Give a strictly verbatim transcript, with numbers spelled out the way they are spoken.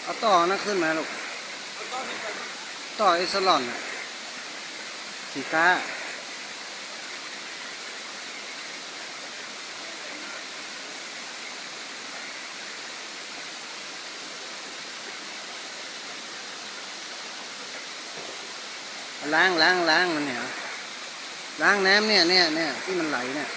เอาต่อนั้นขึ้นมาลูก ต่อเอสซาลอนน่ะ สีฟ้า ล้าง ล้าง ล้างมันเนี่ย ล้างน้ำเนี่ย เนี่ย เนี่ย ตี้มันไหลเนี่ย